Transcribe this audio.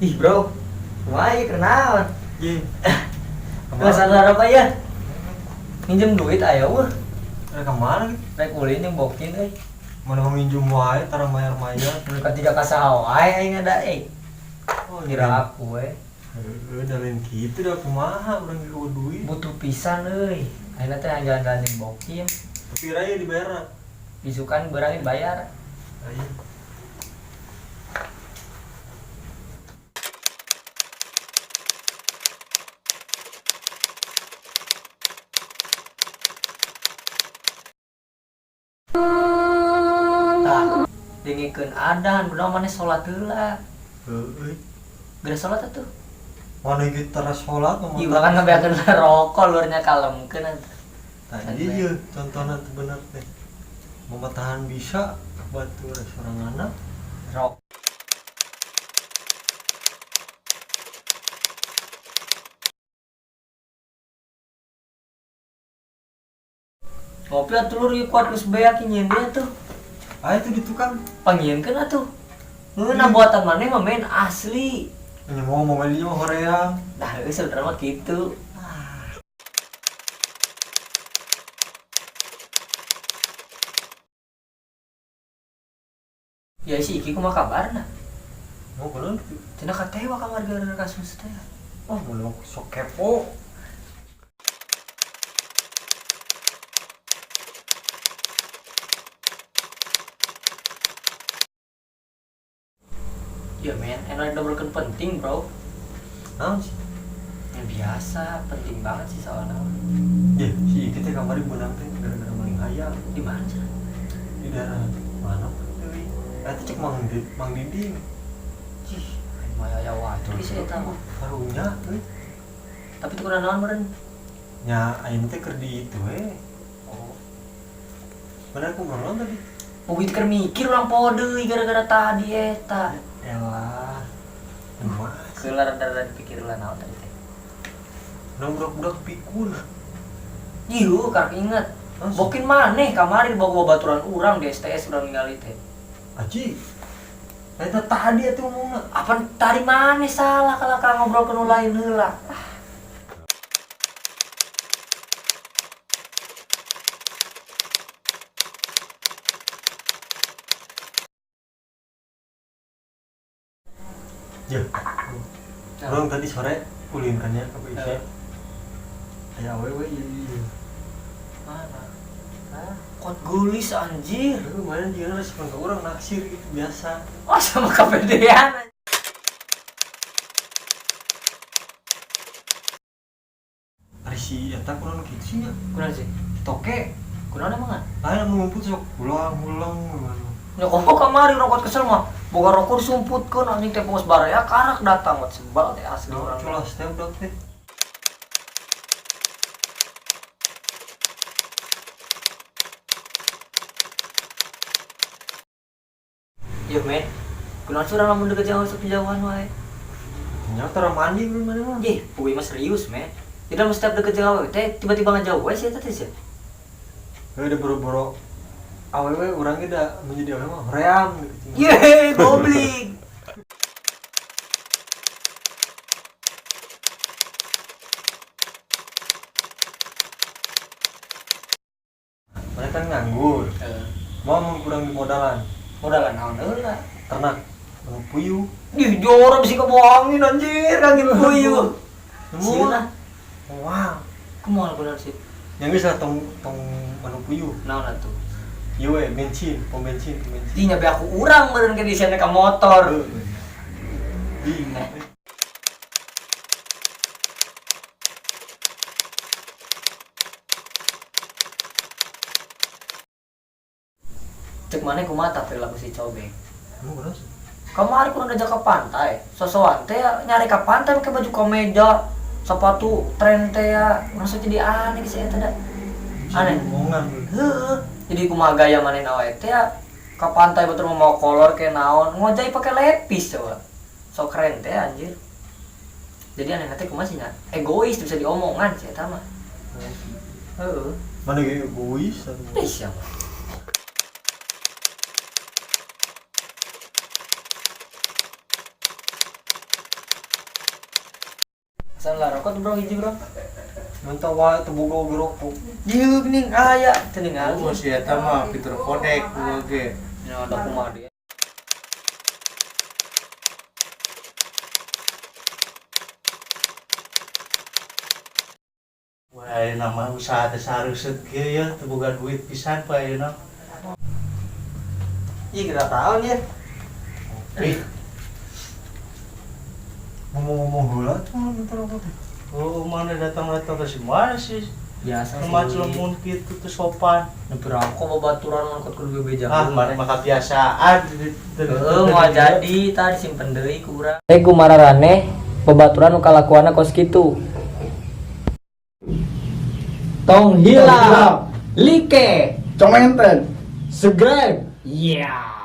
Ih bro, kumaha ieu kenaon? Ye. Kelas apa ya? Minjem duit aya weuh. Rek kemana gitu? Rek ulin jeung bokin euy. Mana mau minjem wae tara mayar-mayar. Nu katiga ka saha wae aing ada euy. Oh, Kira aku we. Heeh, da lain kitu da kumaha urang ge eueuh duit. Butuh pisan euy. Ayeuna teh jalan-jalan jeung bokin. Tapi raya dibayar. Isukan berani bayar. Ayo. Tah, dengikeun adan, bener maneh salat heula. Heeh. Geura salat atuh. Mana ge tara salat mah. Ih, urang kan ngabeakeun rokok luarnya kalemkeun atuh. Tah iya contohna teu bener teh. Mamatahan bisa batur soranganna. Rok. Ngopi atuh lur ieu kuat geus beak nyieun deui atuh. Ah itu di tukang. Pangieunkeun atuh. Ngeunah buatan maneh mah men asli. Nya mau mobilnya mah hoream. Nah, heueuh sebenarnya mah kitu. Ya si Iki kumaha kabarna? Mau kunaon kitu? Cenah katewa kamar gara-gara kasus teh. Oh, mun sok kepo. Ya men, enak diobrolkeun penting, bro. Naon sih? Yang biasa, penting banget sih soalnya. Ya, si Iki teh kamari beunang teh gara-gara maling ayam. Di mana sih? Di daerah mana? Euy. Eta cek Mang Mang Diding. Cih, aing mah aya wae sih eta mah. Karunya euy. Tapi tuh kunaon meureun? Nya aing teh keur di itu we. Oh. Mana aku ngobrol tadi? Oh, gitu keur mikir urang poho deui gara-gara tadi eta. Elah. Kumaha sih? Keula rada-rada dipikir lah naon tadi teh. Budak-budak pikun. Ieu karek inget. Langsung. Bokin maneh kamari bawa babaturan urang di STS urang ningali teh. Aji. Eta tadi atuh ngomongna. Apa tadi maneh salah kalau ka ngobrol ke nu lain heula. Ah. Ya. Urang tadi sore ulin kan ya ke BIC. Aya awewe ieu ieu. Mana? Hah? Kot gulis anjir. Aduh, mana dia respon ke orang naksir gitu biasa. Oh, sama kepedean. Ari si eta kunaon kitu sih nya? Kunaon sih? Toke. Kunaon emang? Lain anu ngumpul sok ulang-ulang gimana. Ya kok kamari rokok kesel mah. Boga rokok disumputkeun anjing teh pos baraya karak datang wat sebal teh asli urang. Culas teh budak teh. Ya men, kunaon sih urang lamun deket jauh sok jauhan wae. Nya tara mandi urang mana mah. Yeh, puy mah serius men. Jadi lamun setiap deket jauh teh tiba-tiba ngejauh wae sih eta teh sih. Heuh da boro-boro awewe urang ge da menjadi awewe mah hoream gitu. Yeay, goblik. Mana kan nganggur. Mau mun kurang di modalan. Modalan naon heula? Ternak anu puyuh. Ih, jorok sih kebohongin anjir, angin puyuh. Semua. Sieun ah. Wah. Kumaha bener sih? Yang geus lah tong tong anu puyuh. Naon atuh? Ieu we bensin, pom bensin, pom bensin. Ih, nyabe aku urang meureun ke disian ka motor. Bingung. Cek maneh kumaha tah perilaku si cobek? Emang kunaon sih? Kamari kurang diajak ke pantai. Sosoan teh nyari ke pantai pakai baju kemeja, sepatu tren teh ya. Merasa jadi aneh sih eta da. Aneh. Omongan. Heeh. Jadi kumaha gaya maneh wae teh ya ke pantai batur mau kolor ke naon, ngojai pakai lepis coba. Sok keren teh anjir. Jadi aneh teh kumaha sih nya? Egois bisa diomongan sih eta mah. Heeh. Mana ge egois atuh. Ih, siapa? Pesan lah rokok tuh bro hiji bro. Mantap wae teu boga oge rokok. Ieu geuning aya teu ningali. Oh, si eta mah fitur kodek gua ge. Ya ada kumaha dia. Wah, ayeuna mah usaha teh sareuseup kieu ya, teu boga duit pisan pa ayeuna. Ih, kira tahun ya. Ih, Ngomong-ngomong heula tuh minta rokok teh. oh mana datang-datang ke mana sih? Biasa sih. Rumah mun kitu teu sopan. Nepi rokok babaturan mun kudu bebeja. Ah, mana mah kebiasaan. Heeh, moal jadi tadi simpen deui ku urang. Eh kumararane babaturan nu kalakuanna kos kitu. Tong hilap, like, Commented. subscribe. Yeah.